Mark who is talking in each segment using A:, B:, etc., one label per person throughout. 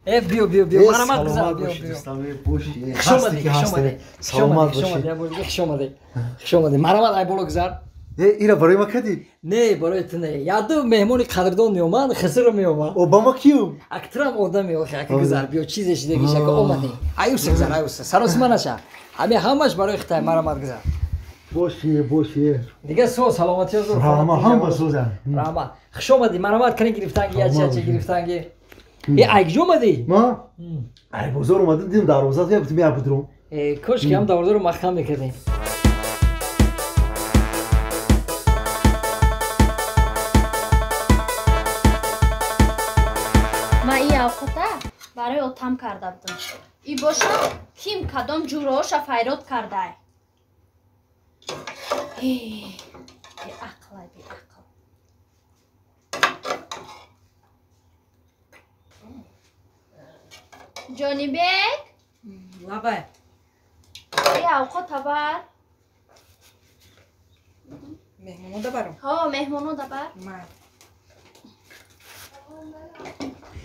A: Биё, биё, биё, марамат гузар, биё, биё. Хуш омадӣ, хуш омадӣ.
B: Саломат бошӣ.
A: Хуш омадӣ, хуш омадӣ. Марамат, ай боло гузар.
B: Ира барои ма кадӣ?
A: Не, барои ту не. Яду меҳмони қадрдон меомад, хисиро меомад.
B: Обама кию?
A: Актрам одаме, охи, ака гузар, биё, чизе шидагиш, ака омадӣ. Аюса гузар, аюса. Саросима наша. Ҳами ҳамаш барои хитай, марамат гузар.
B: Боши, боши.
A: Дига со саломатӣ зур.
B: Раҳмат, ҳама соза.
A: Раҳмат. Хуш омадӣ, марамат кани гирифтанги, ячи гирифтанги. Э, ай куҷо омадӣ?
B: Ма? Ай бозор омадам, дидам дарвоза я гуфтам я будрум.
A: Э, кош ки ҳам дарвозаро маҳкам мекардем.
C: Ма и авқота барои отам карда будам. И боша ким кадом ҷуроша файрод кардай. Беақлай, беақл. Ҷонибек?
D: Лабай.
C: И авқота бар.
D: Меҳмоно барам?
C: Ҳо, меҳмоно бар.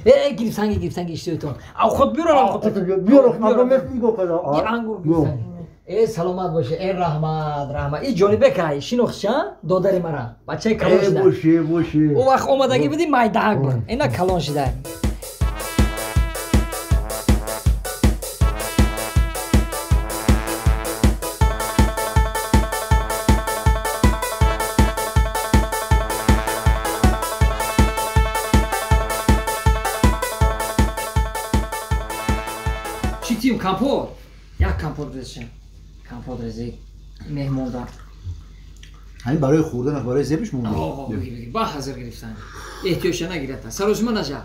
A: Э, гирифтанги, гирифтанги иштиётон. Авқот биёр, авқот.
B: Биёр, ангур.
A: Ангур гирифтанги. Э, саломат бошӣ. Э, раҳмат, раҳмат. И Ҷонибек ай, шинохтша? Додари мара. Бачаи калон шуда.
B: Боши, боши.
A: Ӯ вақт омадагӣ будӣ, майдаак буд. Ина калон шуда. Чӣ тим компот? Як компот резшем. Компот рези меҳмонда.
B: Ҳамин барои хӯрдан, барои зебиш монда.
A: Ба ҳазир гирифтан. Эҳтиёҷша нагирата. Саросима наша.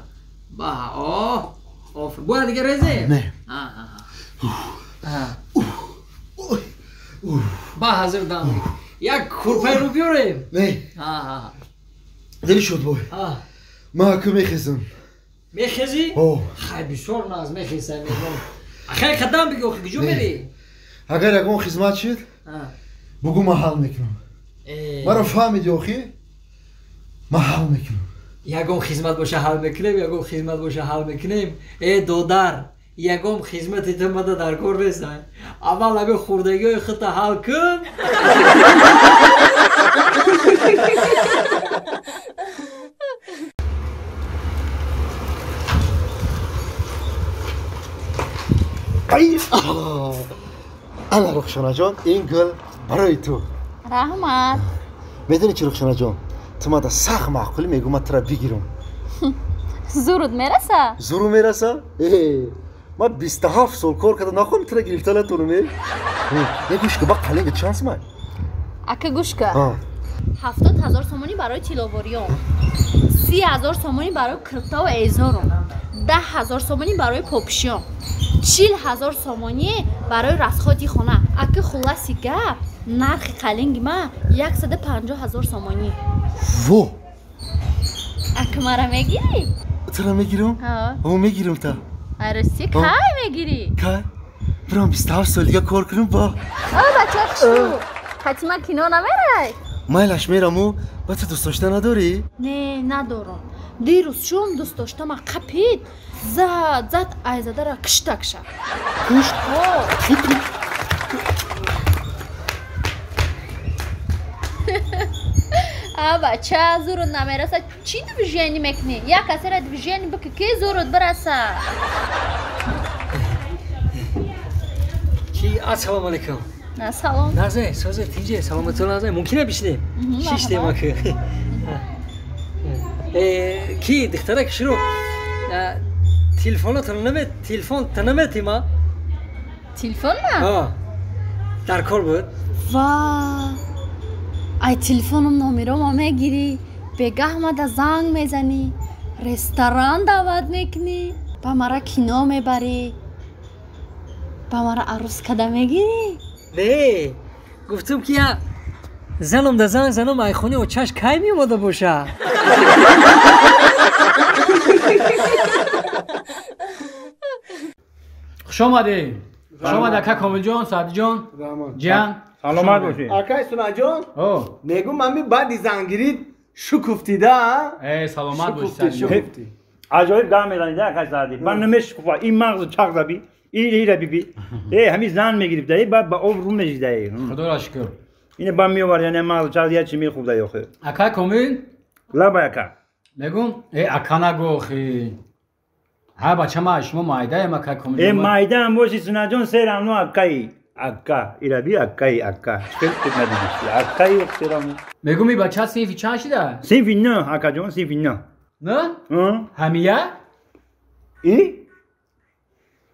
A: Ба, о, оф. Бояд дига резе?
B: Не.
A: Ба ҳазир дам. Як курпаи рӯ биёрем?
B: Не. Дили шуд бой. Ман аку мехезам.
A: Мехезӣ? Хай, бисёр наз мехезай меҳмон. Хай, қадам биги, охи куҷо мерӣ?
B: Агар ягон хизмат шид, бугӯ, ман ҳал мекунам. Маро фаҳмиди охи? Ман ҳал мекунам.
A: Ягон хизмат боша ҳал мекунем, ягон хизмат боша ҳал мекунем. Э, додар, ягон хизмати ту мада дар кор нестай. Аввал ҳами хурдагиҳои худта ҳал кун.
B: Ана, Рухшонаҷон, ин гул барои ту.
C: Раҳмат.
B: Медонӣ чи, Рухшонаҷон, ту мада сахт маъқулӣ, мегӯ ман тура бигирам.
C: Зуруд мераса?
B: Зуру мераса? Ман 27 сол кор кардам, нахоҳам тура гирифта натонам. Е, гӯш ка, ба қалинга чанд сумай?
C: Ака, гӯш ка, 70 000 сомонӣ барои тилловориён, 30 000 сомонӣ барои киртаву эзорон, 10 000 сомонӣ барои попишиён, 40 000 сомонӣ барои расходи хона. Ака, хулласи гап, нархи қалинги ман 150 000 сомонӣ.
B: Во!
C: Ака, мара мегирӣ?
B: Тура мегирам? О, мегирам та.
C: Айрости, кай мегирӣ?
B: Кай? Бирам 27 сол дига кор кунам ба.
C: О, бача хушрӯ, хатима кино намерай?
B: Майлаш, мераму. Ба ту дӯстдошта надорӣ?
C: Не, надорам. Дирӯз чун дӯстдоштама қапид, зад, зад, айзадара киштакша.
B: Кушт?
C: А, бача, зуруд намераса, чӣ движение мекунӣ? Як касера движение бики, ки зуруд бираса.
A: Ки, ассалому алайкум.
C: Салом.
A: Назе, созе, тинҷе, саломатон назе. Мумкина бишинем? Шиштем ака. Ки, духтарак шурӯ, телефонотон наме, телефон та наметима?
C: Телефон ма?
A: Дар кор буд.
C: Ва, ай телефоном номерома мегирӣ, бегаҳ мада занг мезанӣ, ресторан даъват мекунӣ, ба мара кино мебарӣ, ба мара арӯс када мегирӣ?
A: Не, гуфтум ки я занам да занг занам, айхони очаш кай меомада боша.
E: Хуш омадӣ, хуш омад, ака Комилҷон, Саъдиҷон, ҷиян.
F: Саломат бошед.
G: Акай Сунаҷон, мегӯм, ами баъди зангирид шукуфтида.
E: Э, саломат бошӣ.
F: Аҷоиб гап мезанӣ да акай Саъдӣ. Ба намешкуфа ин мағзу чақ заби. Ира биби. Ҳамин зан мегирифта, ба ба об ру мешида.
E: Худоро шукр.
F: Ине ба меовар, яъне мағзу чақ я чи мехӯрда ёхе.
E: Акай Комил?
F: Лабай ака.
E: Мегум, ака нагӯ охи. Ҳа бача ма шумо майдаем акай Комил.
F: Майдаам боши Сунаҷон серамну акаи. Ака, ира би акаи ака. Чӣ хел надидишти? Акаи серамну.
E: Мегум, и бача синфи чанд шида?
F: Синфи 9, акаҷон, синфи 9.
E: На? Ҳамия?
F: И?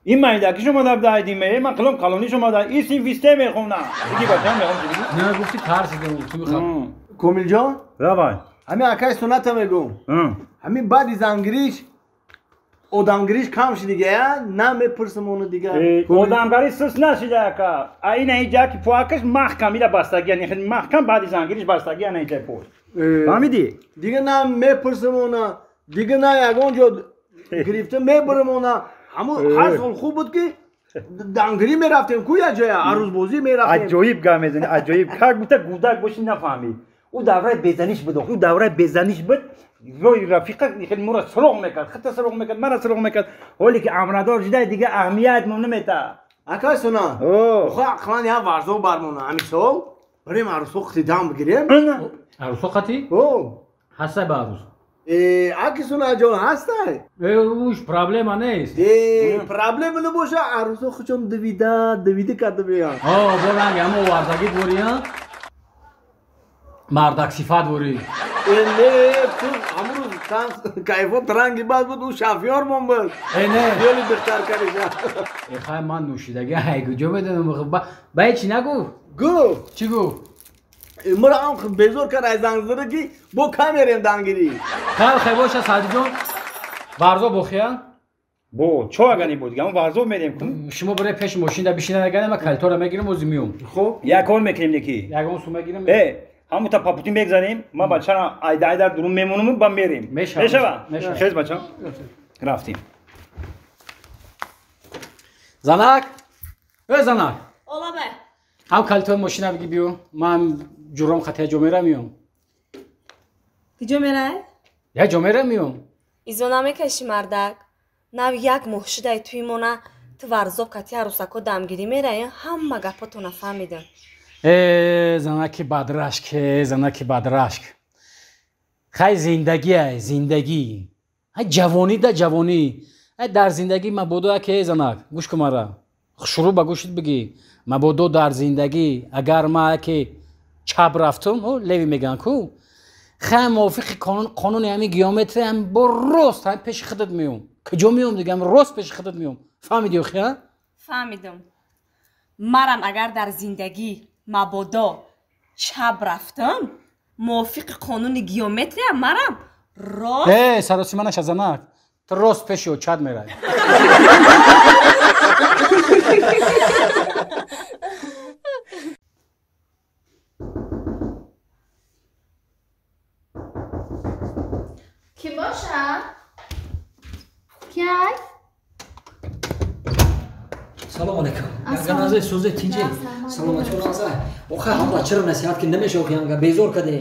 F: Ин майдаки шумо дабдаидиме, ман қилом калони шумо да, и синфи 3 мехонам. Иги бачам мехонам чӣ?
E: На, гуфти тарсидем, ту мехоҳам.
G: Комилҷон?
F: Лабай.
G: Ҳамин акаи Суната мегум. Ҳамин баъди зангириш одамгириш кам шид дига, на мепурсам ону дига.
F: Одамгарӣ сус нашида ака. А ина иҷа ки поакаш маҳкам ира бастагӣ, яъне хеле маҳкам баъди зангириш бастагӣ ана иҷа пой. Фаҳмидӣ?
G: Дига на мепурсам она, дига на ягон ҷо гирифта мебарам она. Ҳамун ҳар сол хуб буд ки дангирӣ мерафтем ку як ҷоя, арӯзбозӣ мерафтем.
F: Аҷоиб гап мезанӣ, аҷоиб. Как будто гудак бошӣ нафаҳмид. Ӯ давраи безаниш буд, ӯ давраи безаниш буд. Рои рафиқа хеле моро суроғ мекард, хата суроғ мекард, мара суроғ мекард. Ҳоле ки амрадор шуда дига аҳамият мо намета.
G: Акай Суна, охо ақлан як варзо бармона ҳамин сол барем арӯсо қати дам бигирем.
E: Арӯсо қати? Ҳастай ба арӯс?
G: Аки Сунаҷон ҳастай?
E: Уш проблема нест.
G: Проблема набоша, арӯсо хучон дувида дувида карда меянд.
E: Бо ранг ҳамо варзагӣ двориян. Мардак сифат ворӣ.
G: Не, ту ҳамрӯз кайфот ранги бад буд, ӯ шафёр мон буд.
E: Не.
G: Хеле беҳтар кариша.
E: Хай ман нӯшидаги ҳай куҷо медонам. Ба чӣ нагуфт?
G: Гуфт.
E: Чӣ гуфт?
G: Мара ҳам безор кард аз занг зада ки бо камерем дангирӣ.
E: Хайр, хай боша Саъдиҷон. Варзо бохия?
F: Бо чо агани буд? Гам варзо мерем.
E: Шумо барои пеши мошинда бишинед агани ман калитора мегирам ози миём.
F: Хуб, як кор мекунем неки.
E: Ягон сум мегирам.
F: Ҳамута папути мегзанем, ман бачара айда айдар дурун мемонам ба мерем. Мешава? Хез бача. Рафтем.
E: Занак! Занак!
C: Олабай.
E: Ҳам калитои мошина биги биё. Ман ҷуром хатия ҷо мерам миём.
D: Куҷо мерай?
E: Я ҷо мерам миём.
D: Изо намекашӣ мардак. Нав як моҳ шудай туи мона ту варзоб кати арӯсако дамгирӣ мерай, ҳама гапотона фаҳмидам.
E: Занаки бадрашк, занаки бадрашк. Хай зиндагӣ, зиндагӣ. Ҳай ҷавонӣ да ҷавонӣ. Ҳай дар зиндагӣ мабодо яке занак, гӯш кун мара. Шурӯъ ба гӯшит бигӣ. Мабодо дар зиндагӣ агар ма яке чап рафтум, леви мегӯянд ку. Хай мувофиқи қонуни ҳамин геометрия ҳам бо рост ҳам пеши худат меём. Куҷо меём дига, ҳам рост пеши худат меём. Фаҳмидӣ охи, ҳа?
D: Фаҳмидам. Марам агар дар зиндагӣ мабодо чап рафтам, мувофиқи қонуни геометрия марам рост.
E: Саросима наша занак. Ту рост пеши очат мерай.
C: Ки боша? Кияй?
A: Салом алейкум. Ягоназе сузе тинҷи. Саломатӣ наза. Охе ҳам бачаро насиҳат ки намеша охе ҳамга безор каде.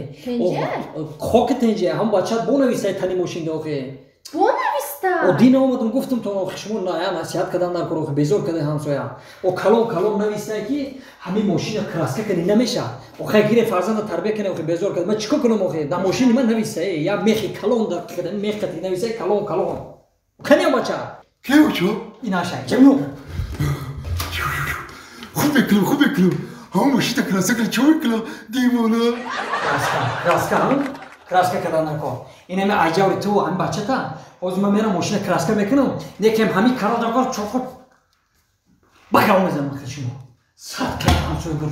A: Хоки тинҷи ҳам бача бонавистай тани мошинда охе.
C: Бонависта.
A: О дин омадам гуфтам то охе шумо на насиҳат кадан дар кор охе безор каде ҳамсоя. О калон калон навистай ки ҳамин мошина краска кади намеша. Охе гире фарзанда тарбия кане охе безор каде. Ман чикор кунам охе? Дар мошини ман навистай я мехи калон дар каде мех кади навистай калон калон. Кани бача?
B: Киучо?
A: Инаша. Ҷамю.
B: Хуб мекунам, хуб мекунам. Ҳамон мошина краска кунам, чӣ мекунам? Девона.
A: Краска, краска, краска кардан накор. Ин ҳами аҷаври ту, ҳами бачата. Ҳозир ман мерам мошина краска мекунам. Некем ҳами кара дакор чоқо бакав мезанам хел шумо. Сад кара ҳамсоя гур.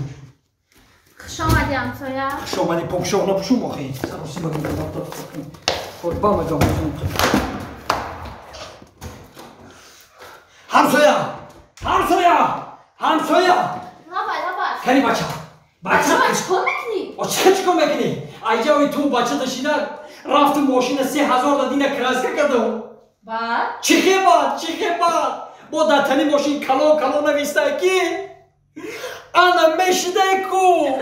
C: Хуш омадӣ ҳамсоя.
A: Хуш омадӣ покшоқ напушум охи. Саросима ба мегам. Ҳамсоя! Ҳамсоя! Ҳамсоя!
C: Лабай, лабай.
A: Кани бача. Бача
C: чикор мекунӣ?
A: О чикор мекунӣ? Айҷави ту бача ташида рафту мошина 3000 дадина краска кардам.
C: Баъд?
A: Чихе баъд, чихе баъд. Бо дар тани мошин калон калон навистай ки ана мешидай ку.